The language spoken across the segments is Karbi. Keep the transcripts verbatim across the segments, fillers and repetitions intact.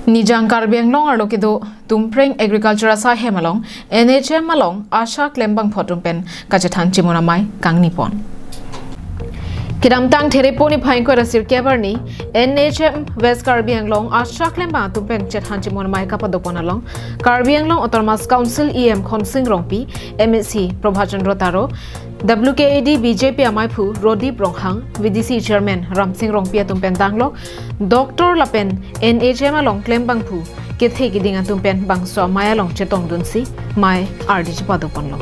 Nijang Karbi Anglong arlo kedo Tumpreng Agriculture asai hem along N H M along ASHA klembangphu atum pen kachethan chimon amei kangni pon. Kedamtang Therepo niphai ingkoi ra sirkep arni N H M West Karbi Anglong ASHA klembang atum pen chethan chimon amei kapado pon along Karbi Anglong Autonomous Council E M Khonsing Rongpi, M A C Prabhat Chandra Taro, W K A D B J P ameiphu Rodip Ronghang, V D C Chairman Ramsing Rongpi atum pen danglok doctor lapen N H M along klembangphu kethe kiding atum pen bangso amei along chetongdunsi mei ardi chepado ponlo.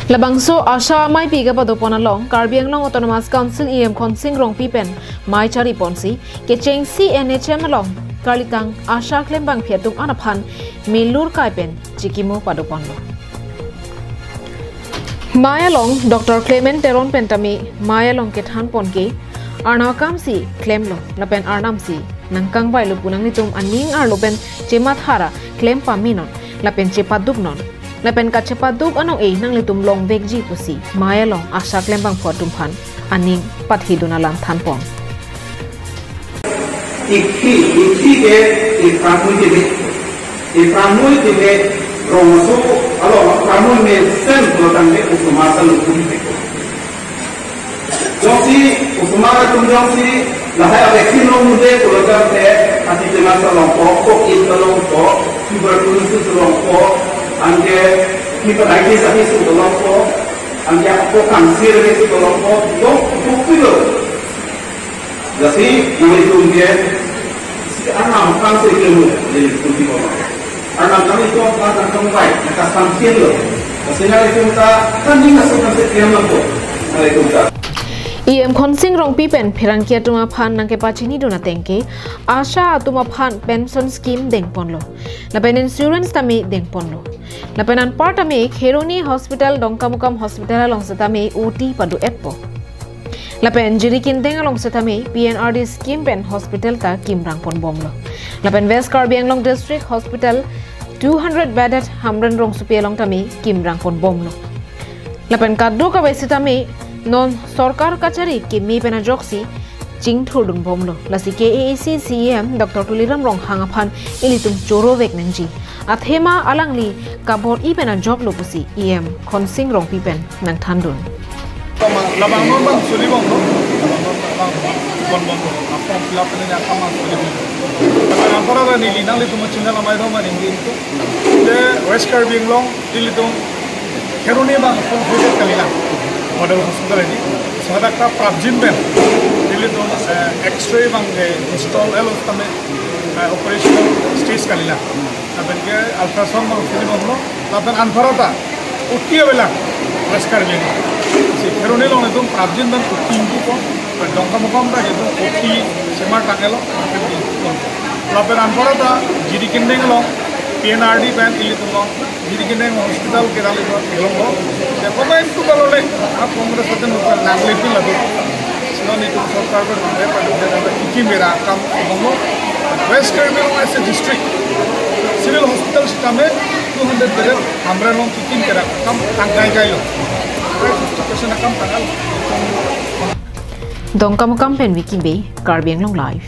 Labangso ASHA ameipi kapado pon along Karbi Anglong Autonomous Council E M Khonsing Rongpi pen mei chari ponsi kechengsi N H M along karlitang ASHA klembangpi atum an aphan milur kai pen chikimo pado ponlo. Mei along Doctor Clement Teron pen tame mei along kethan pon ke Arnam akamsi klemlo lapen Arnamsi nangkangvailo pu nanglitum aning arlo pen chemathara klem pamenon lapen chepaduk non lapen kachepaduk anong-e nanglitum longvekji pusi mei along ASHA klembangphu atum aphan aning pathidun alam than pon. Ikhi, ikhi ke ipramui ke de. Ipramui ke de rongso along pramui mesen pulo tangte osomar ta luku di peko. Jongsi osomar atum jongsi lahai ave khin rong mude pulo tangte ati tema sa longpo, kok in ta longpo, tuberculosis longpo, anke hepatitis ahi su ta longpo, anke ako cancer ahi su ta longpo, dong, dong pilo. Lasi nanglitum ke si Arnam akam si klem, nanglitum ke Arnam nanglitum aphan nangkangvai, nangkasangkirlo. Lasi nanglitum ta tani ngasuk ngasuk klemlo, nanglitum ta. E M Khonsing Rongpi pen pherangke atum aphan nangkepachinidun ateng ke ASHA atum aphan pension scheme dengponlo. Lapen insurance tame dengponlo. Lapen anpar tame Kheroni Hospital, Dongkamukam Hospital along setame O T pado-etpo. Lapen Jirikindeng along setame P N R D scheme pen hospital ta kimrang ponbomlo. Lapen West Karbi Anglong District Hospital two hundred bedded Hamren Rongsopi along tame kimrang ponbomlo. Lapen kadokave setame non sorkar kachari keme pen ajoksi chingthurdunbomlo. Lasi K A A C C E M Doctor Tuliram Ronghang aphan ilitum chorovek nangji. Athema alangli kabor-i pen ajoklo pusi E M Khonsing Rongpi pen nangthandun. Labang non bang suli bong no. Labang non bang bon bong no. Form fill up ni akam suli bong. Labang ampara ni nanglitum chingga lamai do mani ngi itu. Te West Karbi Anglong ilitum Kheroni bang full fledged kalila model hospital ini. Sohadak ta prapjin pen ilitum, eh, X-ray bang, eh, install elo tame, eh, operational stage kalila. Lapen ke ultrasound bang suli bong no. Lapen anpara ta O T avelang West Karbi. Si Kheroni along ilitum prapjin pen O T ingpu pon. Dongkamukam ta ilitum O T semar tanglo. Lapen anpara ta Jirikindeng along P N R D pen ilitum along Jirikindeng hospital ke dali ko ilong ko. Ya, kota itu kalau le, ah, Congress itu bukan nangli pun lagi. Sino ni tu sorkar ko nangli pada dia ada kikim bera kam ngomong. West Karbi Anglong as a district, civil hospital sitame two hundred bedded Hamren along kikim bera kam tangkai kai lo. Right, question kam tanggal. Dongkamukam pen Vicky Bey, Karbi Anglong Live.